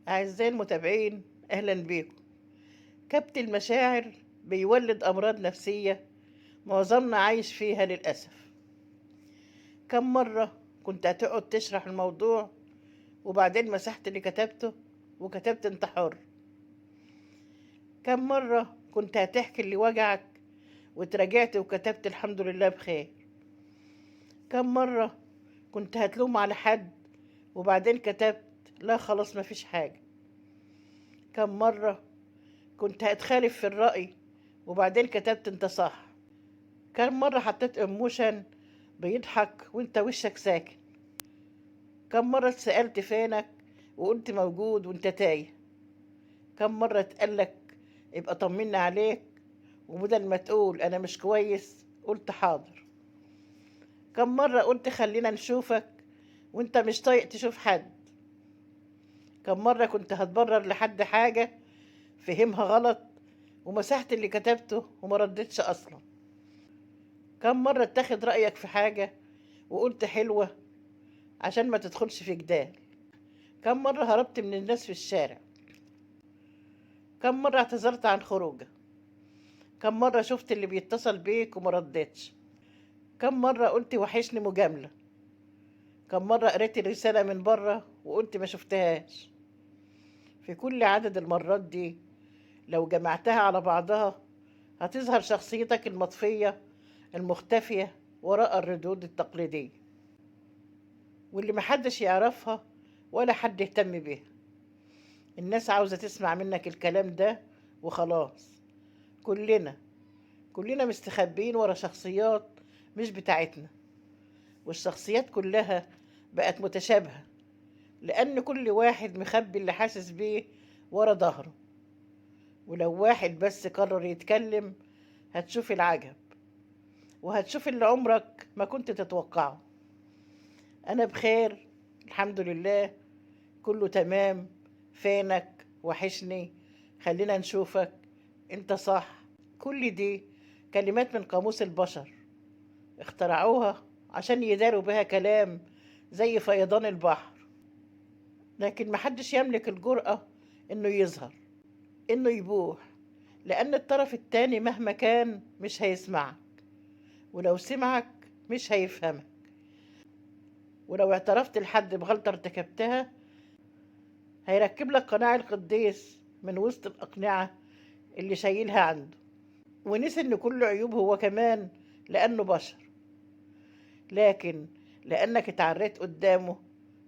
أعزائي المتابعين، أهلا بيكم. كبت المشاعر بيولد أمراض نفسية معظمنا عايش فيها للأسف. كم مرة كنت هتقعد تشرح الموضوع وبعدين مسحت اللي كتبته وكتبت انت حر؟ كم مرة كنت هتحكي اللي وجعك وتراجعت وكتبت الحمد لله بخير؟ كم مرة كنت هتلوم على حد وبعدين كتبت لا خلاص مفيش حاجة؟ كم مرة كنت هتخالف في الرأي وبعدين كتبت انت صح؟ كم مرة حطيت emotion بيضحك وانت وشك ساكن؟ كم مرة اتسألت فينك وقلت موجود وانت تايه؟ كم مرة اتقالك ابقى طمنا عليك وبدل ما تقول انا مش كويس قلت حاضر؟ كم مرة قلت خلينا نشوفك وانت مش طايق تشوف حد؟ كم مرة كنت هتبرر لحد حاجة فهمها غلط ومسحت اللي كتبته وما ردتش أصلا؟ كم مرة اتاخد رأيك في حاجة وقلت حلوة عشان ما تدخلش في جدال؟ كم مرة هربت من الناس في الشارع؟ كم مرة اعتذرت عن خروجه؟ كم مرة شفت اللي بيتصل بيك وما ردتش؟ كم مرة قلت وحشني مجاملة؟ كم مرة قريت الرسالة من بره وقلت ما شفتهاش؟ في كل عدد المرات دي لو جمعتها على بعضها هتظهر شخصيتك المطفية المختفية وراء الردود التقليدية واللي محدش يعرفها ولا حد يهتم بيها. الناس عاوزة تسمع منك الكلام ده وخلاص. كلنا مستخبيين ورا شخصيات مش بتاعتنا، والشخصيات كلها بقت متشابهة لأن كل واحد مخبي اللي حاسس بيه ورا ظهره، ولو واحد بس قرر يتكلم هتشوف العجب وهتشوف اللي عمرك ما كنت تتوقعه. أنا بخير الحمد لله، كله تمام، فينك، وحشني، خلينا نشوفك، انت صح. كل دي كلمات من قاموس البشر اخترعوها عشان يداروا بها كلام زي فيضان البحر، لكن محدش يملك الجرأة انه يظهر، انه يبوح، لان الطرف التاني مهما كان مش هيسمعك، ولو سمعك مش هيفهمك، ولو اعترفت لحد بغلطة ارتكبتها هيركب لك قناع القديس من وسط الأقنعة اللي شايلها عنده، ونسي ان كل عيوب هو كمان لأنه بشر، لكن لأنك اتعريت قدامه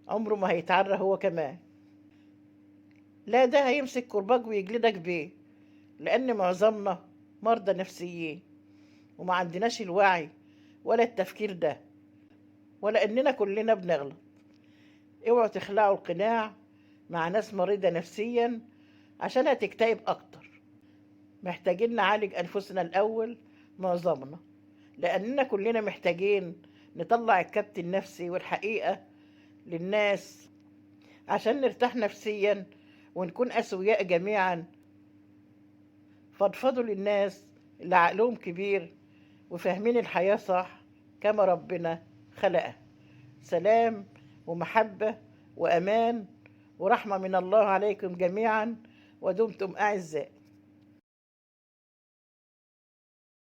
عمره ما هيتعرى هو كمان. لا ده هيمسك كرباج ويجلدك بيه، لأن معظمنا مرضى نفسيين وما عندناش الوعي ولا التفكير ده، ولا إننا كلنا بنغلط. اوعوا تخلعوا القناع مع ناس مريضة نفسيا عشان هتكتئب أكتر. محتاجين نعالج أنفسنا الأول معظمنا، لأننا كلنا محتاجين نطلع الكبت النفسي والحقيقة للناس عشان نرتاح نفسيا ونكون أسوياء جميعا. فضفضوا للناس اللي عقلهم كبير وفاهمين الحياة صح كما ربنا خلقها. سلام ومحبة وأمان ورحمة من الله عليكم جميعا، ودمتم أعزاء.